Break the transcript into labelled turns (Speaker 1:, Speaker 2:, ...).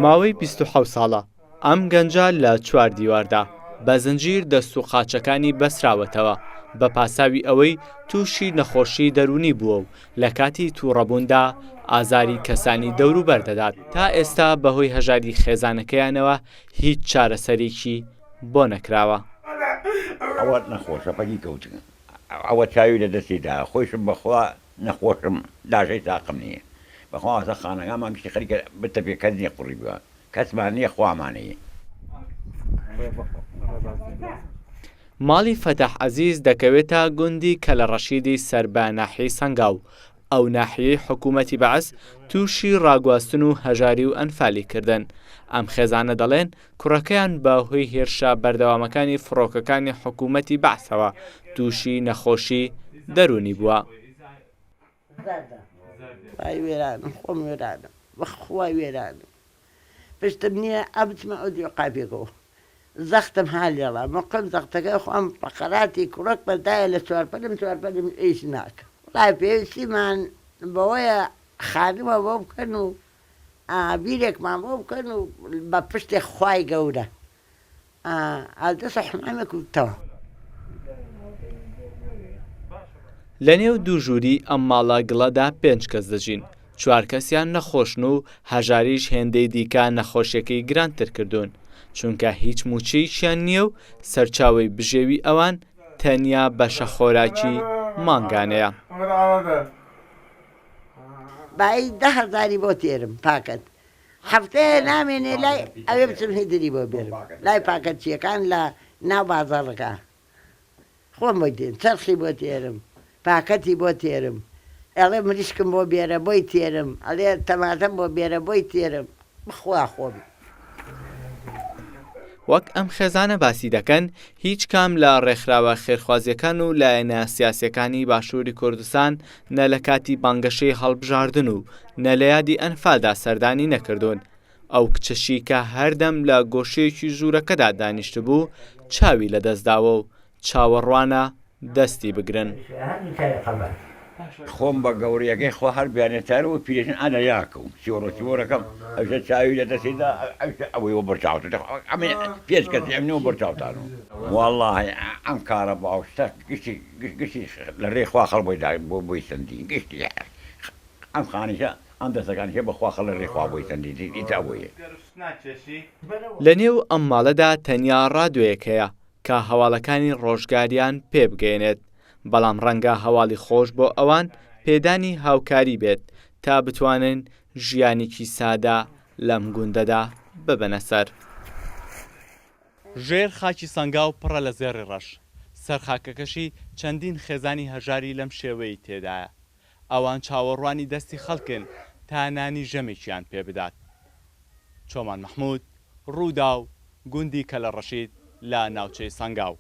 Speaker 1: ماوەی 27 ساڵە ئەم گەنجە لە چوار دیواردا بە زنجیر دەست و قاچەکانی بەسراوەتەوە بە پاساوی ئەوەی تووشی نەخۆشی دەروونی بووە و لە کاتی تووڕەبووندا ئازاری کەسانی دەوروبەر دەدات تا ئێستا بەهۆی هەژاری خێزانەکەیانەوە هیچ چارەسەرێکی بۆ نەکراوە.
Speaker 2: ئەوە نەخۆشە پەکی کەوتگە ئەوە چاوی لە دەستی دا خۆیشم بەخوا نەخۆشم لاشەی ساقم نیە بەخوا ئاسا خانەکانمان گشتی خەریکە بتەپێ کەس نیە قوڕی بکا کەسمان نیە خوامان هەیە.
Speaker 1: ماڵی فەتاح عەزیز دەکەوێتە گوندی کەلەڕەشیدی سەر بە ناحیەی سەنگاو، ئەو ناحیەی حکوومەتی بەعس تووشی ڕاگواستن و هەژاری و ئەنفالی کردن. ئەم خێزانە دەڵێن، کوڕەکەیان بە هۆی هێرشە بەردەوامەکانی فڕۆکەکانی حکوومەتی بەعسەوە تووشی نەخۆشی دەروونی بووە.
Speaker 3: وای وێرانم خۆم وێرانم بەخوا وێرانم پشتم نییە ئەبچمە ئەو دیو قاپێکەوە زەختم ها لێڵا مقم زەختەکە خۆم فەقەراتی کوڕەک بەردایە لە چوارپەلم چوارپەلم ئیش ناکە وڵای پێویستیمان بەوەیە خانووە بۆ بکەن و بیرێکمان بۆ بکەن و بە پشتێ خوای گەورە ئادەسە حمامێک و تەواو.
Speaker 1: لەنێو دوو ژووری ئەم ماڵە گڵەدا پێنج کەس دەژین، چوار کەسیان نەخۆشن و هەژاریش هێندەی دیکە نەخۆشیەکەی گرانتر کردوون، چونکە هیچ مووچەیەکیان نییە و سەرچاوەی بژێوی ئەوان تەنیا بەشە خۆراکی مانگانەیە.
Speaker 3: بایی دە هەزاری بۆ تێرم پاکەت هەفتەیە نامێنێ لای ئەوێ بچم هیدری بۆ بێرم لای پاکەتچیەکان لە ناو بازاڕەکە خۆم بۆی دێن چەرخی بۆ تێرم پاکەتی بۆ تێرم ئەڵێ مریشکم بۆ بێرە بۆی تێرم ئەڵێ تەماتەم بۆ بێرە بۆی تێرم بخوا خۆم.
Speaker 1: وەک ئەم خێزانە باسی دەکەن، هیچ کام لە ڕێکخراوە خێرخوازییەکان و لایەنە سیاسییەکانی باشووری کوردستان نە لە کاتی بانگەشەی هەڵبژاردن و نە لە یادی ئەنفالدا سەردانی نەکردوون. ئەو کچەشی کە هەردەم لە گۆشەیەکی ژوورەکەدا دانیشتبوو، چاوی لەدەستداوە و چاوەڕوانە دەستی بگرن.
Speaker 2: خۆم بە گەورەیەکەی خوا هەر بیانێتار و پیرێژن ئەنا یاکەو سیۆڕە سیۆرەکەم ئەویشە چاوی لە دەستی دا ئەویشە ئەوەی وە بەرچاوتە ئەمن پێنج کەسی ئەمن و بەرچاوتانو وەڵاهی ئەم کارە باو شتە گشتی گشتی لە ڕێی خوا خەڵ بۆی دا بۆ بۆی سەندین گشتی ئەم خانیشە ئەم دەسەکانیشە بە خوا خەڵ لە ڕێی خوا بۆی سەندین ئیتر ئەوەیە.
Speaker 1: لە نێو ئەم ماڵەدا تەنیا ڕادیۆیەک هەیە کە هەواڵەکانی ڕۆژگاریان پێ بگەیەنێت، بەڵام ڕەنگە هەواڵی خۆش بۆ ئەوان پێدانی هاوکاری بێت تا بتوانن ژیانێکی سادە لەم گوندەدا ببەنە سەر. ژێر خاکی سەنگاو پڕە لە زێڕی ڕەش، سەر خاکەکەشی چەندین خێزانی هەژاری لەم شێوەیەی تێدایە، ئەوان چاوەڕوانی دەستی خەڵکن تا نانی ژەمێکیان پێ بدات. چۆمان مەحمود، رووداو، گوندی کەلەڕەشید لە ناوچەی سەنگاو.